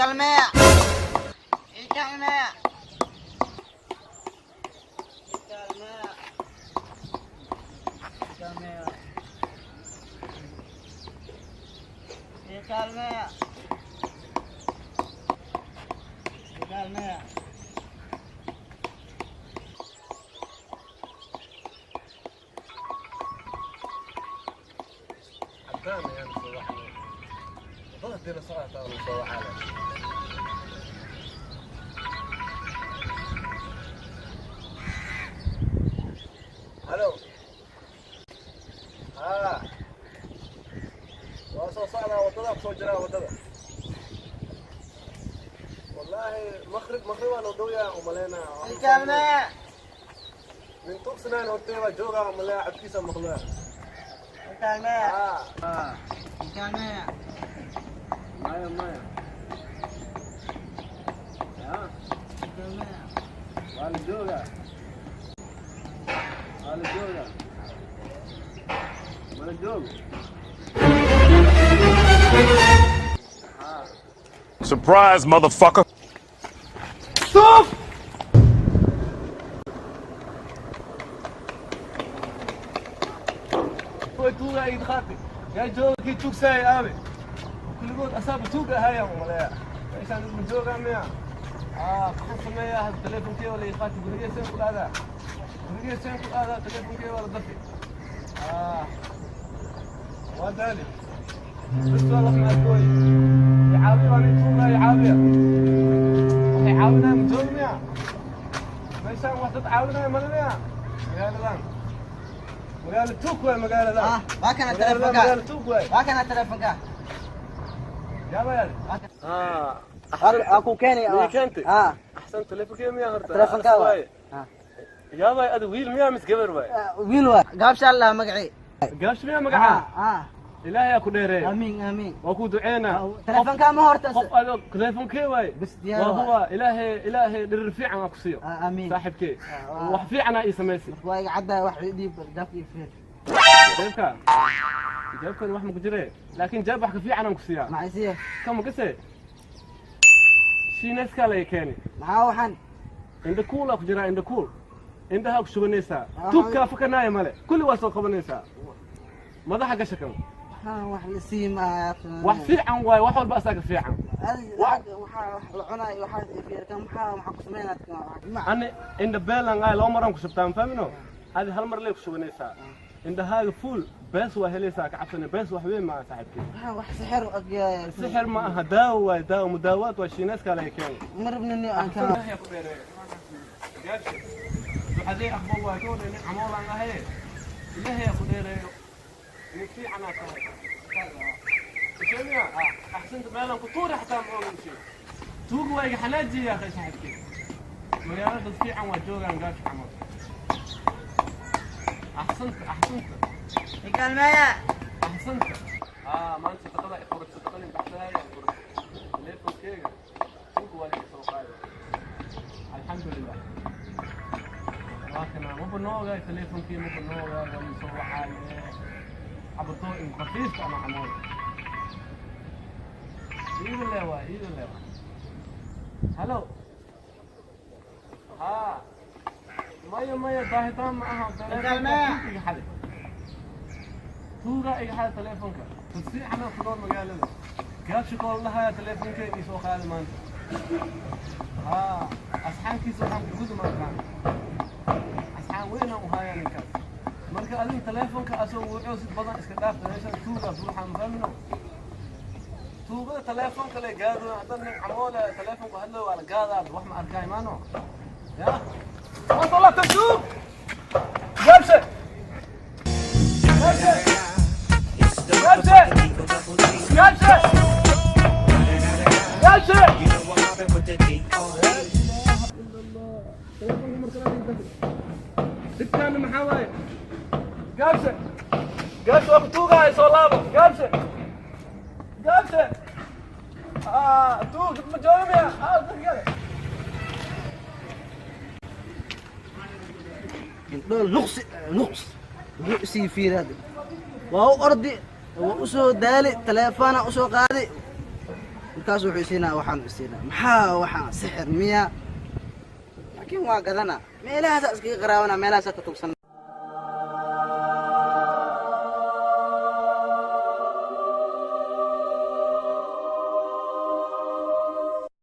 Ikaalmeeya, ikaalmeeya, ikaalmeeya, ikaalmeeya, ikaalmeeya, ikaalmeeya. Cadaan ayaan soo waxnay wadada hadii la socda taa la soo waxaale. Halo, haa, waa soo socdaa, wadada kusoo jiraa wadada. Wallaahi maqrib maqrib waa loo dhow yahay umaleynaa. Ikaalmeeya. Nin tuugsanaan hortay waa joogaa umaleynaa, codkiisa maqlaa. Ikaalmeeya. Haa. Ikaalmeeya. Maya, maya, ya. Ikaalmeeya. Waa la joogaa, waa la joogaa, mala joogo. Haa. Surprise, motherfucker. Stop! Way tuuga iid qaatay. Yaa jooga kii tuugsaayay aabe? Kulligood asaaba tuuga ahaayaan umaleeya. Meeshaan dad ma joogaa miya? Aa, maxaan sameeyaa hadda? Teleefonkee waa la ii qaatay. Gurigee seen ku aadaa? Gurigee seen ku aadaa? Teleefonkee waa la dafi. Aa, waa daali. Bas waa wax ma arkooy. Icaawiya, waa nin tuugaa, icaawiya. Waxay caawinaya ma jooga miya? Meeshaan wax dad caawinaya male miya? Magaaladan. Magaalo tuug waay magaaladan. Ah, waa kana magaaladan telefoonka. Magaalo tuug waay. Waa kana telefoonka. Yaaba yaali. Ah. Waa ku keenay. Miyay keentay? Ah. Axsan, teleefonkee miyaa horta? Telefoonka waay. Yaaba, adi wiil miyaa mis gabar waay? Wiil waay, gaabsha Allah magacii. Gaabsh miyaa magacaa? Ah. Ilaahay aa ku dheereeyo. Amiin, amiin. Waa ku duceynaa. Telefoonka ma horta. Qof ado teleefonkee waay. Bas diyaar waa waay. Huwa ilaahay, ilaahay dhirir fiican aa ku siiyo. Amiin. Saaxiibkee. Waa. Wax fiican aa ii samaysay. Waa iga caddahay, wax ii dhiib gaabka ii fiir. Jeebka, jeebkan wax ma ku jire, laakiin jeeb wax ka fiican aan ku siiyaa. Maxay siiya? Kama kase shiineyskaa laga keenay. Maxaa waxaan? Indha kuulaa ku jiraa, indha kuul, indhahaa ku shubanaysaa. Ah. Tuugkaa fakanaaya male, kulli waa soo qabanaysaa, madaxa gasha kan. Waxaan wax la sii ma. Wax fiican waaye, wax walba asaa ka fiican. Waxaa wax la cunayo, waxaa ii fiir kan, maxaa ku sameynaa? Ani indha beelan aay laba maraan ku shubtaa, ma fahmino? Adi hal mar lee ku shubanaysaa, indhahaaga fuul bees waa helaysaa, ka cabsana bees wax weyn maaha saaxiibkii. Waxaan wax sixir og. Sixir ma aha, daawo waaye, daawo mudaawaad waa, shiineyskaa laga keenay. Ma rabnini aan kan. Ducadee aqbal waay koo nin camoolaan ahaye. Ilaahay ku dheereeyo, nin fiicanaa tahay. Sheemiya axsanta meelaan ku tuuri xataa ma ogan shay. Tuuga waa iga xanaajiya yaa akhay saaxiibkii. Magaalada dad fiican waa joogaan, gaasha camal. Axsanta, axsanta. Ikaalmeeya. Axsanta. Aa, maanta sadaqada i furat, sadaqadin baxsaaya i furat. Teleefonkeyga tuuga waa laga soo qaaday, alxamdulilah. Waa kana, maba noogaay teleefonkii, maba noogaay, waa lisoo waxaaye cabadoo in khafiifka ama camool iida le waay, iida le waay. Halo, haa, maya, maya, daahitaan ma aha. Ikaalmeeya. Teleefonka iga xaday, tuugaa iga xaday teleefonka. Dad fiicanaa ku nool magaalada. Gaabshi kool dhahaya teleefonkeyga ii soo qaaday maanta. Haa, asxaankiisa waxaan ku gudi maaqaan, asxaan weynaan u hayaa ninkaas. Marka adin teleefonka asoo wuxuu si badan iska dhaafta, meeshaan tuugaa buuxa, ma fahmino? Tuugada teleefonka le gaado haddan nin camoole teleefonku hadlo waa la gaadaa, wax ma arkaa imaano ya maanta wallah tuug. Gaabshe, gaabshe, gaabshe, gaabshe, gaabshe. Dhibkaana maxaa waaye? Gaabshe, gaabshe, waa ku tuugaaya, soo laabo. Gaabshe, gaabshe. Aa, tuug ma jooga miya? Aa, dadka kale. Indho luqsi luqs wuxuu isii fiiraad waa u ordi, waa u soo daali, telefoona u soo qaadi. Markaas wuxuu isiinaa, waxaan isiinaa, maxaa waxaan sixir miya? Laakiin waa gadana, meelahaasaa iskaga qaraabana, meelahaasaa ka tugsan.